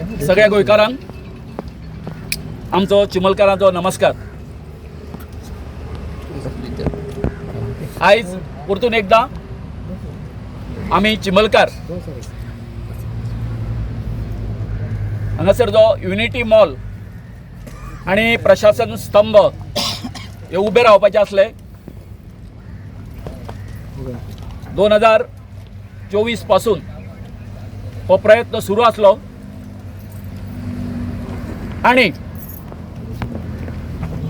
सगळ्या गोंयकारांक आमचो चिमलकारांचो नमस्कार. आयज परतून एकदां आमी चिमलकार हांगासर जो युनिटी मॉल आनी प्रशासन स्तंभ हे उबे रावपाचे आसले 2024 पासून हो प्रयत्न सुरू आसलो आनी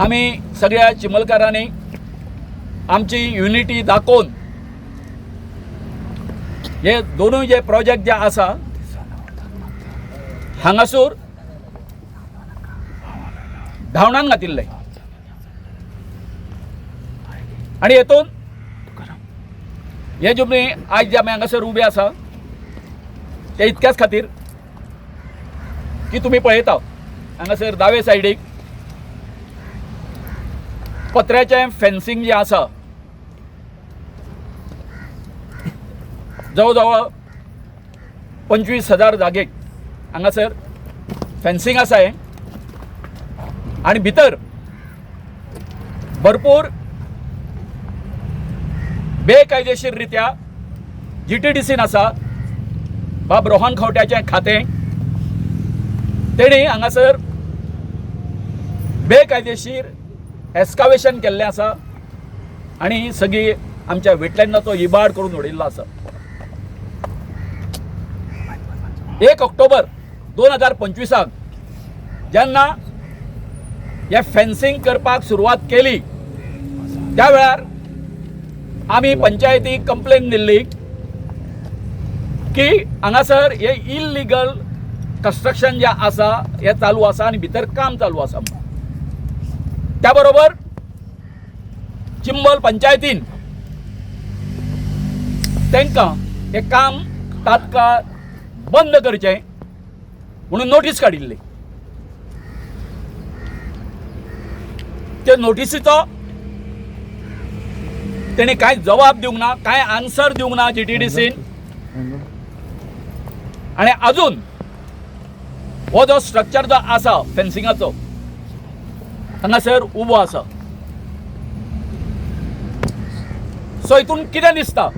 आमी सगळ्या चिमलकारांनी आमची युनिटी दाखोवन हे दोनूय जे प्रोजेक्ट जे आसा हांगासूर धांवणान घातिल्ले आनी हेतून हे तुमी आयज जे आमी हांगासर उबे आसा ते इतक्याच खातीर की तुमी पळयता हांगासर दावे सायडीक पत्र्याचें फेन्सिंग जें आसा जवळ जवळ 25,000 जागेक हांगासर फेन्सिंग आसा हें आनी भितर भरपूर बेकायदेशीर रित्या GTDCन आसा बाब रोहन खंवट्याचें खातें तेणी हांगासर बेकायदेशीर एस्कावेशन केल्लें आसा आनी सगळी आमच्या वेटलँडाचो इबाड करून उडयल्लो आसा. 1 ऑक्टोबर 2025 जेन्ना हे फेन्सिंग करपाक सुरवात केली त्या वेळार आमी पंचायतीक कंप्लेन दिल्ली की हांगासर हे इल्लिगल कन्स्ट्रक्शन जे आसा हे चालू आसा आनी भितर काम चालू आसा. त्या बरोबर चिंबल पंचायतीन तांकां हें काम तात्काळ बंद करचें म्हणून नोटीस काडिल्ली. ते नोटिसीचो तेणी कांय जबाब दिवंक ना, कांय आन्सर दिवंक ना GTDCन. आनी अजून हो जो स्ट्रक्चर जो आसा फेन्सिंगाचो हांगासर उबो आसा. सो हितून कितें दिसता,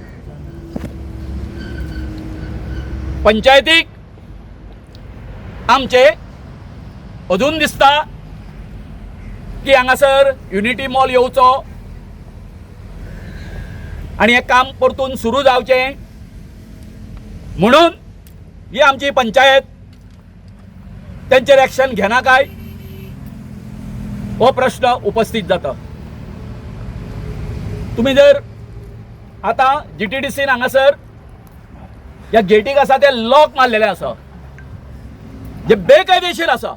पंचायतीक आमचे अजून दिसता की हांगासर युनिटी मॉल येवचो आनी हें काम परतून सुरू जावचें म्हणून ही आमची पंचायत तेंचेर एक्शन घेना काय हो प्रश्न उपस्थित जाता. तुमी जर आतां GTDCन हांगासर ह्या गेटीक आसा ते लॉक मारलेले आसा जे बेकायदेशीर आसा.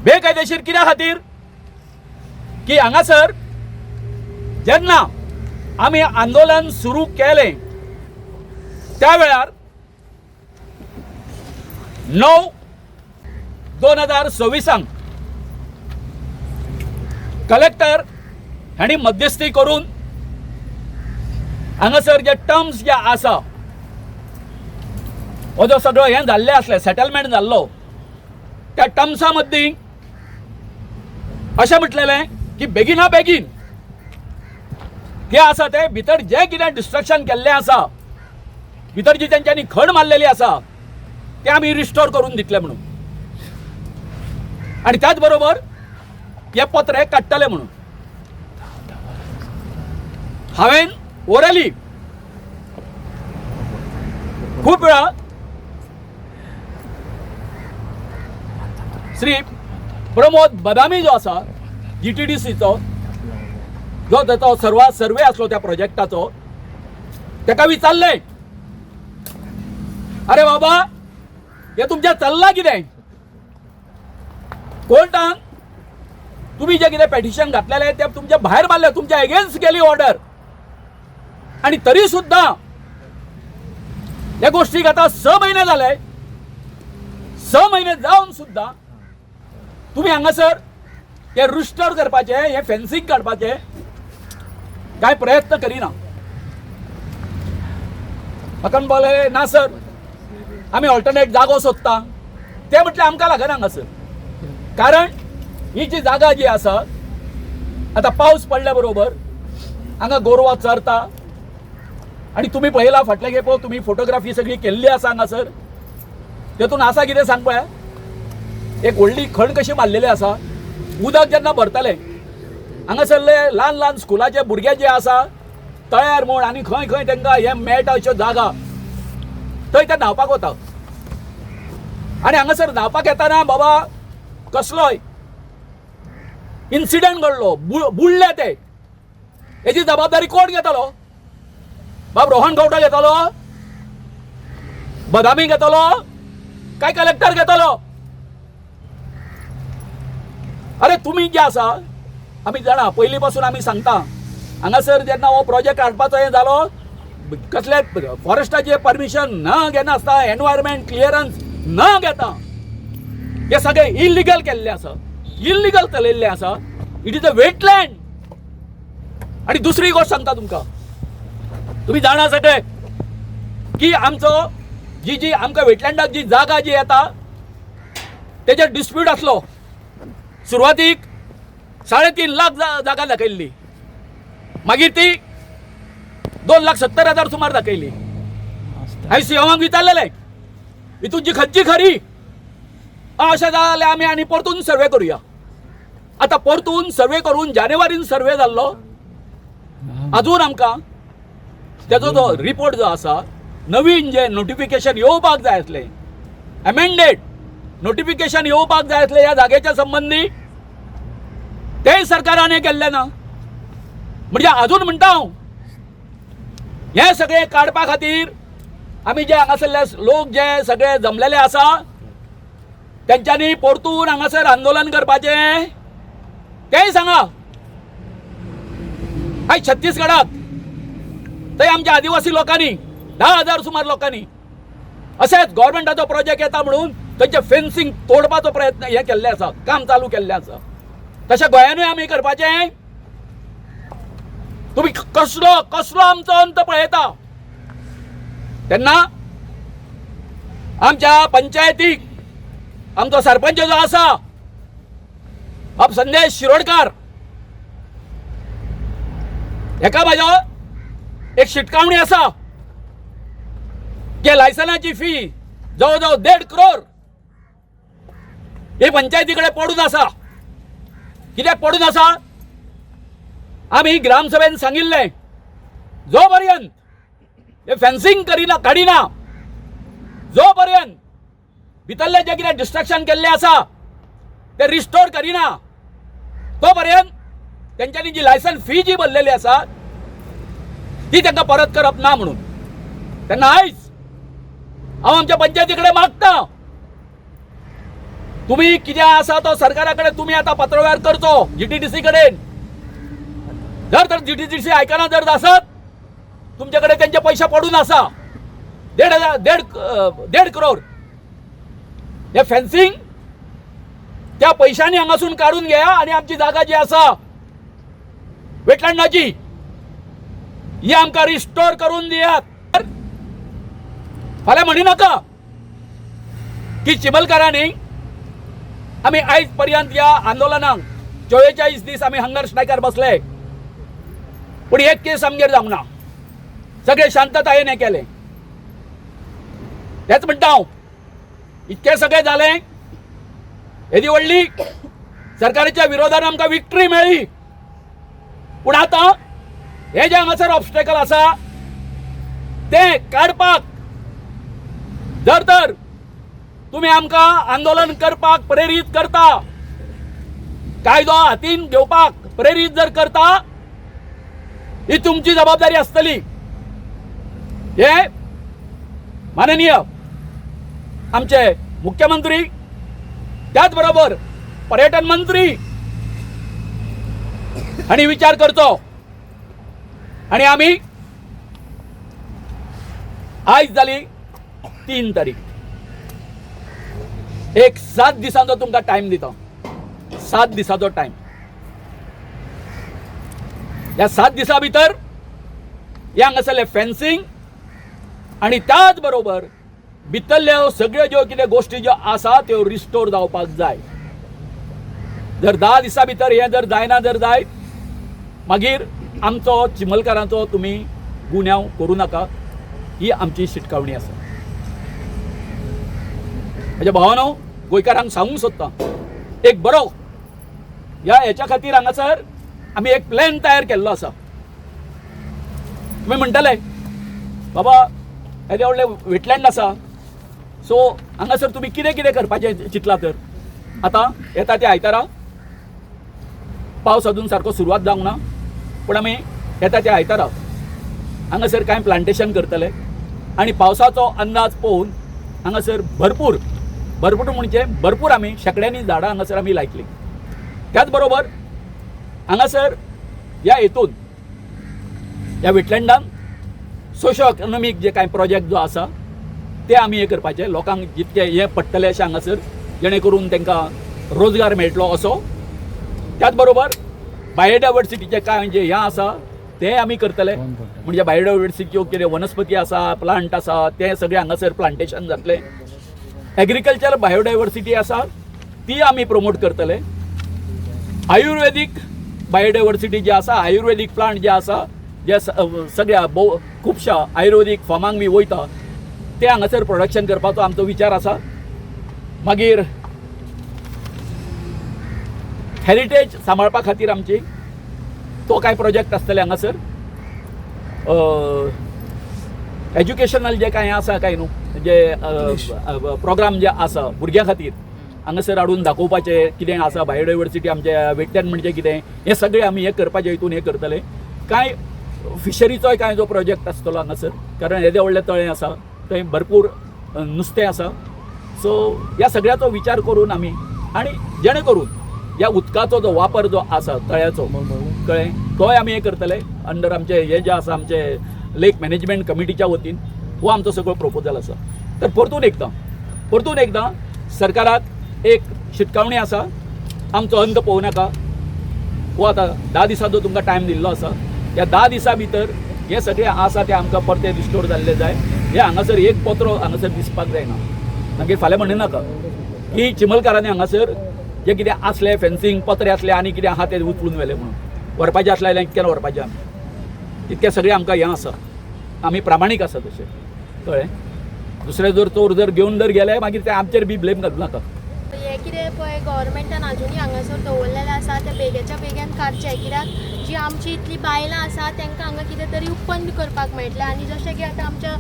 बेकायदेशीर कित्या खातीर की हांगासर जेन्ना आमी आंदोलन सुरू केलें त्या वेळार 9/2026 कलेक्टर हांणी मध्यस्थी करून हांगासर जे टर्म्स जे आसा हो जो सगळो हें जाल्लें आसलें सेटलमेंट जाल्लो त्या टर्म्सा मदीं अशें म्हटलेलें की बेगिना बेगीन कितें आसा तें भितर जें कितें डिस्ट्रक्शन केल्लें आसा भितर जी तेंच्यांनी खण मारलेली आसा ते आमी रिस्टोर करून दितले म्हणून आनी त्याच बरोबर हे पत्र हे काडटले म्हणून. हांवें ओरली खूब वेळा श्री प्रमोद बदामी जो आसा GTDCचो जो ताचो सर्वे आसलो त्या प्रोजेक्टाचो ताका विचारलें, अरे बाबा हे तुमच्या चल्लां कितें, कोर्टान तुम्ही जे कितें पेटिशन घातलेलें ते तुमच्या भायर मारलें, तुमच्या एगेन्स्ट गेली ऑर्डर आनी तरी सुद्दां ह्या गोष्टीक आतां 6 महिने जाले, 6 महिने जावन सुद्दां तुमी हांगासर हे रिस्टोर करपाचे हे फेन्सिंग काडपाचे कांय प्रयत्न करिना. म्हाका म्हणपाक लागले ना सर आमी ऑल्टरनेट जागो सोदता. ते म्हटल्यार आमकां लागना हांगासर, कारण ही जी जागा जी आसा आतां पावस पडल्या बरोबर हांगा गोरवां चरता आनी तुमी पळयला फाटल्या खेपो तुमी फोटोग्राफी सगळी केल्ली आसा हांगासर. तेतून आसा कितें सांग पळया, एक व्हडली खण कशी मारलेली आसा. उदक जेन्ना भरतलें हांगासरले ल्हान ल्हान स्कुलाचे भुरगे जे आसा तळ्यार म्हूण आनी खंय खंय तांकां हे मेळटा अश्यो जागा थंय ते न्हांवपाक वता. आनी हांगासर न्हांवपाक येताना बाबा कसलोय इन्सिडंट घडलो, बुडले ते, हेजी जबाबदारी कोण घेतलो? बाब रोहन खंवटो घेतलो, बदामी घेतलो, काय कलेक्टर घेतलो? अरे तुमी जे आसा आमी जाणा, पयलीं पासून आमी सांगता हांगासर जेन्ना हो प्रोजेक्ट हाडपाचो हें जालो कसले फॉरेस्टाचें परमिशन न घेनासता, एनवायरमेंट क्लियरन्स न घेता हे सगळें इलिगल केल्लें आसा, इलिगल चलयल्लें आसा. It is a wetland. आनी दुसरी गोश्ट सांगता तुमकां, तुमी जाणा सगळे की आमचो जी जी आमकां वेटलँडाक जी जागा जी येता तेजेर डिस्प्यूट आसलो. सुरवातीक 3.5 लाख जागा दाखयल्ली, मागीर ती 2,70,000 सुमार दाखयली. हांवें सीएमाक विचारलेलें हितून जी खंयची खरी अशें जाल्यार आमी आनी परतून सर्वे करुया. आतां परतून सर्वे करून जानेवारीन सर्वे जाल्लो, अजून आमकां तेजो जो रिपोर्ट जो आसा नवीन जे नोटिफिकेशन येवपाक जाय आसलें, एमेंडेड नोटिफिकेशन येवपाक जाय आसलें ह्या जागेच्या संबंदी, तेय सरकारान हें केल्लें ना. म्हणजे अजून म्हणटा हांव हें सगळें काडपा खातीर आमी जे हांगासरले लोक जे सगळे जमलेले आसा तेंच्यांनी परतून हांगासर आंदोलन करपाचें तेंय सांगा. आयज छत्तीसगडाक थंय आमच्या आदिवासी लोकांनी 10,000 सुमार लोकांनी अशेंच गव्हर्मेंटाचो प्रोजेक्ट येता म्हणून थंयचें फेन्सिंग तोडपाचो प्रयत्न हें केल्लें आसा, काम चालू केल्लें आसा. तशें गोंयानूय आमी करपाचें. तुमी कसलो कसलो आमचो अंत पळयता तेन्ना आमच्या पंचायतीक आमचो सरपंच जो आसा बाब संदेश शिरोडकार हेका म्हाज्या एक शिटकावणी आसा की लायसनाची फी जवळ जवळ 1.5 करोड ही पंचायती कडेन पडून आसा. कित्याक पडून आसा? आमी ग्रामसभेन सांगिल्लें जो पर्यंत हे फेन्सिंग करिना काडिना, जो पर्यंत भितरले जे कितें डिस्ट्रक्शन केल्लें आसा ते रिस्टोर करिना तो पर्यंत तेंच्यांनी जी लायसन फी जी भरलेली आसा ती तांकां परत करप ना म्हणून. तेन्ना आयज हांव आमच्या पंचायती कडेन मागता, तुमी कितें आसा तो सरकारा कडेन तुमी आतां पत्रव्यवहार करचो जीटीडीसी कडेन. जर तर जीटीडीसी आयकना जर आसत तुमचे कडेन तेंचे पयशे पडून आसा 1.5 करोड हे फेन्सिंग त्या पैशांनी हांगासून काडून घेया आनी आमची जागा जी आसा वेटलँडाची ही आमकां रिस्टोर करून दियात. फाल्यां म्हणी नाका की चिमलकारांनी आमी आयज पर्यंत ह्या आंदोलनाक 44 दीस आमी हंगर स्ट्रायकार बसले, पूण एक केस आमगेर जावंक ना, सगळे शांततायेन हें केलें. तेच म्हणटा हांव, इतकें सगळें जालें, येदी व्हडली सरकाराच्या विरोधान आमकां विक्ट्री मेळ्ळी, पूण आतां हें जें हांगासर ऑब्स्टेकल आसा तें काडपाक जर तर तुमी आमकां आंदोलन करपाक प्रेरीत करता, कायदो हातीन घेवपाक प्रेरीत जर करता, ही तुमची जबाबदारी आसतली. हे माननीय आमचे मुख्यमंत्री, त्याच बरोबर पर्यटन मंत्री हांणी विचार करचो आनी आमी आयज जाली 3 तारीख, एक 7 दिसांचो तुमकां टायम दिता, 7 दिसाचो टायम. ह्या 7 दिसां भितर हे हांगासरलें फेन्सिंग आनी त्याच बरोबर भितरल्यो सगळ्यो ज्यो कितें गोश्टी ज्यो आसा त्यो रिस्टोर जावपाक जाय. जर 10 दिसां भितर हें जर जायना जर जायत मागीर आमचो चिमलकारांचो तुमी गुन्यांव करूं नाका, ही आमची शिटकावणी आसा. म्हज्या भावानो, गोंयकारांक सांगूंक सोदता एक बरो ह्या हेच्या खातीर हांगासर आमी एक प्लॅन तयार केल्लो आसा. तुमी म्हणटले बाबा येदें व्हडलें वेटलँड आसा, सो हांगासर तुमी कितें कितें करपाचें चिंतलां? तर आतां येता ते आयतारा पावस अजून सारको सुरवात जावंक ना, पूण आमी येता ते आयतारा हांगासर कांय प्लांटेशन करतले आनी पावसाचो अंदाज पळोवन हांगासर भरपूर भरपूर म्हणजे भरपूर आमी शेंकड्यांनी झाडां हांगासर आमी लायतली. त्याच बरोबर हांगासर ह्या हेतून ह्या वेटलँडान सोशो इकॉनॉमीक जे कांय प्रोजेक्ट जो आसा ते आमी हे करपाचे, लोकांक जितके हे पडटले अशें हांगासर, जेणे करून तांकां रोजगार मेळटलो असो. त्याच बरोबर बायोडायवर्सिटीचे कांय जे हें आसा ते आमी करतले, म्हणजे बायोडायवर्सिटीच्यो कितें वनस्पती आसा, प्लांट आसा, ते सगळे हांगासर प्लांटेशन जातलें. एग्रीकल्चर बायोडायवर्सिटी आसा ती आमी प्रमोट करतले. आयुर्वेदीक बायोडायवर्सिटी जी आसा, आयुर्वेदीक प्लांट जे आसा, जे सगळ्या भोव खुबश्या आयुर्वेदीक फार्मांक बी वयता ते हांगासर प्रोडक्शन करपाचो आमचो विचार आसा. मागीर हेरिटेज सांबाळपा खातीर आमची तो कांय प्रोजेक्ट आसतले हांगासर. एज्युकेशनल जे कांय आसा काय न्हू जे प्रोग्राम जे आसा भुरग्यां खातीर हांगासर हाडून दाखोवपाचें कितें आसा, बायोडायवर्सिटी आमच्या वेटलँड म्हणजे कितें, हें सगळें आमी हें करपाचें हितून हें करतले. कांय फिशरीचोय कांय जो प्रोजेक्ट आसतलो हांगासर, कारण येदें व्हडलें तळें आसा, थंय भरपूर नुस्तें आसा. सो ह्या सगळ्याचो विचार करून आमी आनी जेणे करून ह्या उदकाचो जो वापर जो आसा तळ्याचो, कळ्ळें, तोय आमी हें करतले अंडर आमचे हे जे आसा आमचे लेक मॅनेजमेंट कमिटीच्या वतीन हो आमचो सगळो प्रपोजल आसा. तर परतून एकदां सरकाराक एक शिटकावणी आसा, आमचो अंत पळोवं नाका. हो आतां 10 दिसांचो तुमकां टायम दिल्लो आसा, ह्या 10 दिसां भितर हे सगळें आसा तें आमकां परतें रिस्टोर जाल्लें जाय. हे हांगासर एक पत्रो हांगासर दिसपाक जायना. मागीर फाल्यां म्हणू नाका की चिमलकारांनी हांगासर जे कितें आसलें फेन्सींग पत्रे आसले आनी कितें आहा तें उचलून व्हेलें म्हणून. व्हरपाचें आसलें जाल्यार इतक्यान व्हरपाचें आमी, इतकें सगळें आमकां हें आसा, आमी प्रामाणीक आसा तशें, कळ्ळें. दुसरें जर चोर जर घेवन जर गेले मागीर ते आमचेर बी ब्लेम घालूं नाका. हें कितें पळय गव्हर्मेंटान आजुनूय हांगासर दवरलेलें आसा तें बेगीच्या बेगीन काडचें, कित्याक जी आमची इतली बायलां आसा तांकां हांगा कितें तरी उत्पन्न करपाक मेळटलें. आनी जशें की आतां आमच्या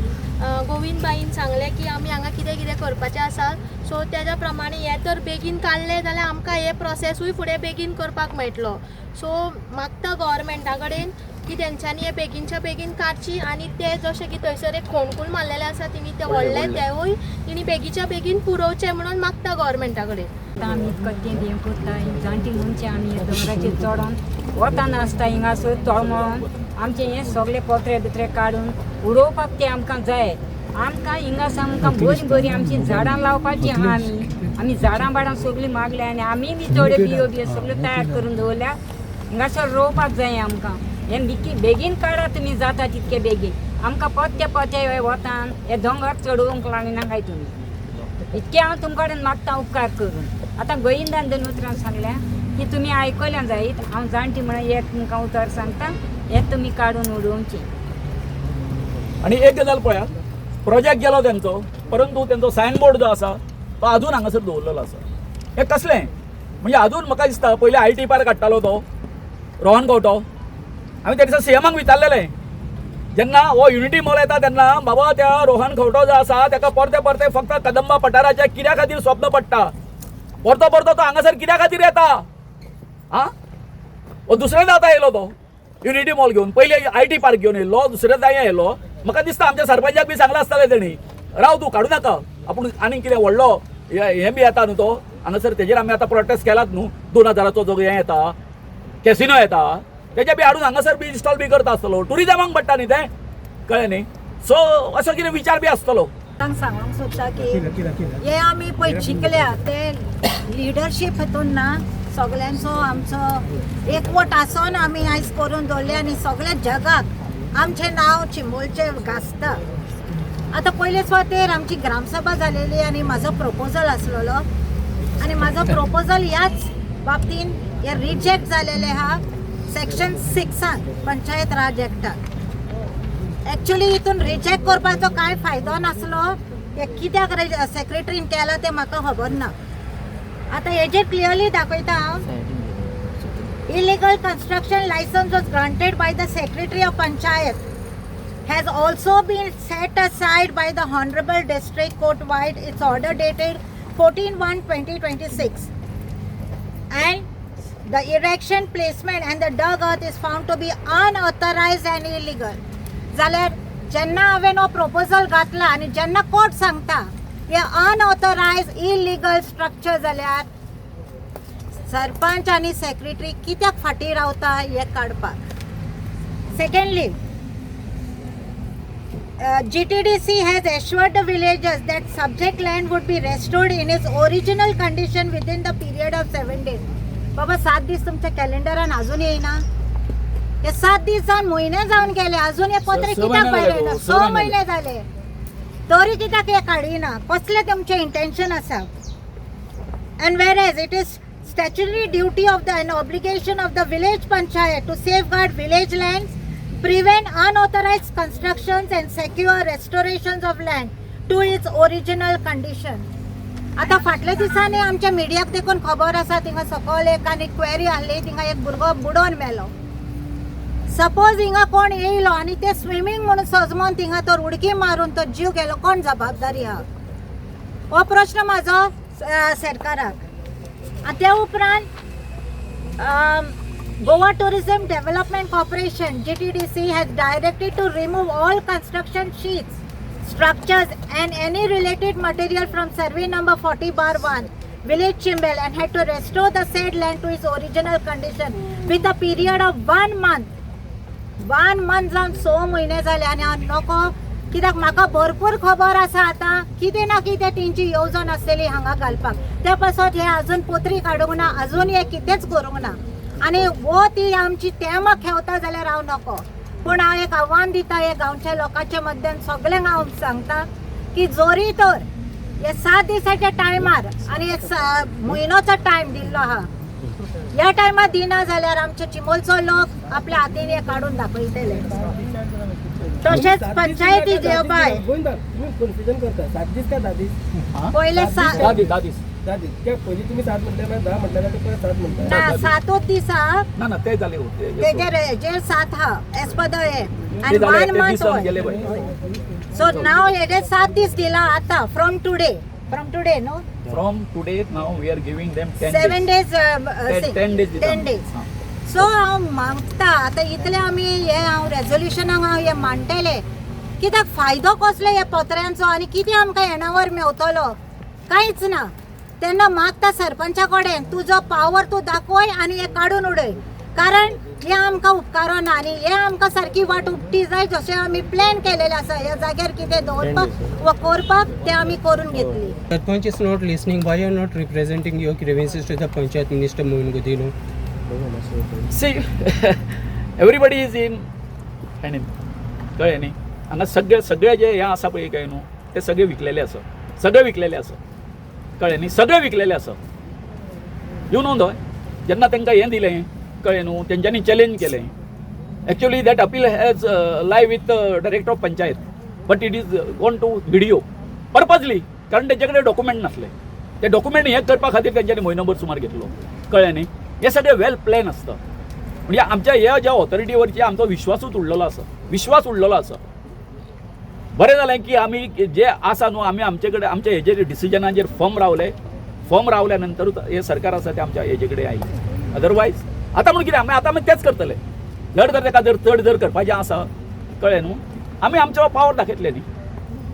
गोविंद बाईन सांगलें की आमी हांगा कितें कितें करपाचें आसा, सो तेज्या प्रमाणे हें तर बेगीन काडलें जाल्यार आमकां हें प्रोसेसूय फुडें बेगीन करपाक मेळटलो. सो मागता गव्हर्मेंटा कडेन की तेंच्यांनी हें बेगीनच्या बेगीन काडची आनी ते जशें की थंयसर एक खोणकूल मारलेलें आसा तिणी तें व्हडलें तेवूय तिणी बेगीच्या बेगीन पुरोवचें म्हणून मागता गव्हर्मेंटा कडेन. आतां आमी इतको तें हें करता, जाणटी मनशां आमी दोंगराचेर चडोन वतान आसता हिंगासर तळमळोन आमचें हें सगळें पत्रे बित्रे काडून उडोवपाक तें आमकां जाय. आमकां हिंगासर आमकां बरीं बरीं आमचीं झाडां लावपाचीं आहा. आमी झाडां बाडां सगळीं मागल्या आनी आमी बी थोड्यो बियो बियो सगळ्यो तयार करून दवरल्या, हिंगासर रोवपाक जाय आमकां. हें बेगीन काडा तुमी जाता तितके बेगीन, आमकां पत्ते पत्ते वतान हे दोंगर चडोवंक लागनाकाय तुमी, इतकें हांव तुमकां कडेन मागता उपकार करून. आतां गोविंदान दोन उतरां सांगल्या की तुमी आयकल्या जायत, हांव जाणटी म्हणून एक तुमकां उतर सांगता, हें तुमी काडून उडोवचें. आनी एक गजाल पळयात, प्रोजेक्ट गेलो तेंचो, परंतु तेंचो सायनबोर्ड जो आसा तो आजून हांगासर दवरलेलो आसा. हें कसलें म्हणजे आजून म्हाका दिसता पयलीं I T park हाडटालो तो रोहन खंवटो, आमी त्या दिसा सीएमाक विचारलेलें जेन्ना हो युनिटी मॉल येता तेन्ना, बाबा त्या रोहन खंवटो जो आसा ताका परते परते फक्त कदंबा पठाराच्या कित्या खातीर स्वप्न पडटा, परतो परतो तो हांगासर कित्या खातीर येता आं? हो दुसऱ्यांदा आतां येयलो तो युनिटी मॉल घेवन, पयलीं I T park घेवन येयलो, दुसऱ्यांदा येयलो. म्हाका दिसता आमच्या सरपंचाक बी सांगलां आसतलें तेणी, राव तूं काडूं नाका, आपूण आनीक कितें व्हडलो हें बी येता न्हू तो हांगासर, तेजेर आमी आतां प्रोटेस्ट केलात न्हू, 2000चो जो हें येता कॅसिनो येता तेजे बी हाडून हांगासर बी इन्स्टॉल बी करता आसतलो, टुरिजमाक पडटा न्ही तें, कळ्ळें न्ही. सो असो कितें विचार बी आसतलो. सांगूंक सोदता की हे आमी पळय शिकल्या ते लिडरशीप हितून ना, सगळ्यांचो आमचो एकवट आसोन आमी आयज करून दवरले आनी सगळ्या जगाक आमचें नांव चिंबोलचें गाजता. आतां पयले सुवातेर आमची ग्रामसभा जालेली आनी म्हाजो प्रपोजल आसलेलो आनी म्हाजो प्रपोजल ह्याच बाबतीन हे रिजेक्ट जालेले आहा सेक्शन 6 पंचायत राज एक्टान. एक्चुली हितून रिजेक्ट करपाचो कांय फायदो नासलो. हे कित्याक सेक्रेटरीन केला तें म्हाका खबर ना. आतां हेजेर क्लियरली दाखयता हांव. Illegal construction license was granted by the Secretary of Panchayat has also been set aside by the Honorable District Court vide its order dated 14/1/2026, and the erection, placement and the dug earth is found to be unauthorized and illegal. जाल्यार जेन्ना हांवें हो proposal घातला आनी जेन्ना court सांगता हे अनऑथरायज illegal structure, जाल्यार सरपंच आनी सेक्रेटरी कित्याक फाटीं रावता हें काडपाक? Secondly, GTDC has assured the villagers that subject land would be restored in its original condition within the period of 7 days. बाबा, 7 दीस तुमच्या कॅलेंडरान अजून येयना. हे 7 दीस जावन म्हयने जावन गेले, अजून हे पत्र स कित्याक महिने भायर जाले येना? गो, स स महिने. महिने जाले तरी कित्याक हे काडिना? कसले तुमचे इंटेन्शन आसा? And whereas it is statutory duty of the and obligation of the village panchayat to safeguard village lands, prevent unauthorized constructions and secure restorations of land to its original condition. आतां फाटल्या दिसांनी आमच्या मिडियाक देखून खबर आसा, थिंगा सकयल एक आनी क्वेरी आहली, थिंगा एक भुरगो बुडोन मेलो. सपोज हिंगा कोण येयलो आनी ते स्विमींग म्हणून सजमोन थिंगा तर उडकी मारून तो जीव गेलो, कोण जबाबदारी आहा? हो प्रश्न म्हाजो सरकाराक. आनी त्या उपरांत Goa Tourism Development Corporation GTDC has directed to remove all construction sheets, structures and any related material from survey number 40/1, village Chimbel, and had to restore the said land to its original condition with a period of one month. 1 month जावन 6 म्हयने जाले आनी हांव नको, कित्याक म्हाका भरपूर खबर आसा. आतां कितें ना कितें तेंची येवजण आसतली हांगा घालपाक. त्या पासत हे अजून पत्री काडूंक ना, अजून हे कितेंच करूंक ना आनी वो ती आमची तेमां खेवता जाल्यार हांव नको. पूण हांव एक आव्हान दिता हे गांवच्या लोकांच्या मध्यान, सगल्यांक हांव सांगता की जोरी तर हे 7 दिसाच्या टायमार आनी एक म्हयनोचो टायम दिल्लो आहा, ह्या टायमार दिना जाल्यार आमचे चिमोलचो लोक आपल्या हातीन हे काडून दाखयतले. तशेंच पंचायती देवबाय. गोविंदा, तुम्ही कन्फ्युजन करता. 7 दीस काय 10 दीस? पयले 7. 10 दीस, 10 दीस. 10 दीस कित्याक? पयलीं तुमी 7 म्हणले, मागीर 10 म्हणले, आतां परत 7 म्हणटा. ना, 7ूच दीस आहा. ना ना, ते जाले होते. तेजेर हेजेर 7 हा एज पर the हे ते आनी जाले वन ते दीस मंथ. जावन गेले पळय. सो नाव हेजेर 7 दीस दिला आतां फ्रॉम टुडे न्हू? From today, now we are giving them 10. 7 days. 10 days दिता. 10 days. सो हांव मागता आतां इतलें आमी हें हांव रेजोल्युशनाक हांव हें मांडटलें, कित्याक फायदो कसलो ह्या पत्र्यांचो आनी कितें आमकां येणावर मेवतलो? कांयच ना. तेन्ना मागता सरपंचा कडेन, तुजो पावर तूं दाखय आनी हें काडून उडय, कारण हें आमकां उपकारना आनी हें आमकां सारकी वाट उपटी जाय. जशें आमी प्लॅन केलेलें आसा ह्या जाग्यार कितें दवरपाक वा करपाक, तें आमी करून घेतली. Sarpanch is not listening. Why you are not representing your grievances to the Panchayat Minister Moin Godino? See, everybody is in hand in, कळ्ळें न्ही? हांगा सगळे सगळे जे हें आसा पळय काय न्हू, ते सगळे विकलेले आसा, सगळे विकलेले आसा, कळ्ळें न्ही? सगळे विकलेले आसा. You know हय, जेन्ना तांकां हें दिलें, कळ्ळें न्हू, तेंच्यांनी चॅलेंज केलें. Actually that appeal has lie with director of panchayat, but it is gone to BDO purposely, कारण तेंचे कडेन डॉक्युमेंट नासले. ते डॉक्युमेंट हें करपा खातीर तेंच्यांनी म्हयनोभर सुमार घेतलो, कळ्ळें न्ही? हे सगळें वेल प्लॅन आसता. म्हणजे आमच्या ह्या ज्या ऑथॉरिटीवरची आमचो विश्वासूच उडलेलो आसा, विश्वास उडलेलो आसा. बरें जालें की आमी जे आसा न्हू, आमी आमचे कडेन आमच्या हेजेर डिसिजनाचेर फर्म रावले. फर्म रावल्या नंतरूच हे सरकार आसा ते आमच्या हेजे कडेन आयलें. अदरवायज आतां म्हणून कितें, आमी आतां आमी तेच करतले. जर तर ताका जर चड जर करपाचें आसा, कळ्ळें न्हू, आमी आमचो पावर दाखयतले न्ही.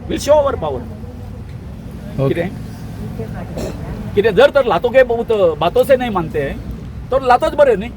We'll show our power. कितें कितें जर तर लातो के बहुत बातों से नहीं मानते हैं, तो लातोच बरें न्ही.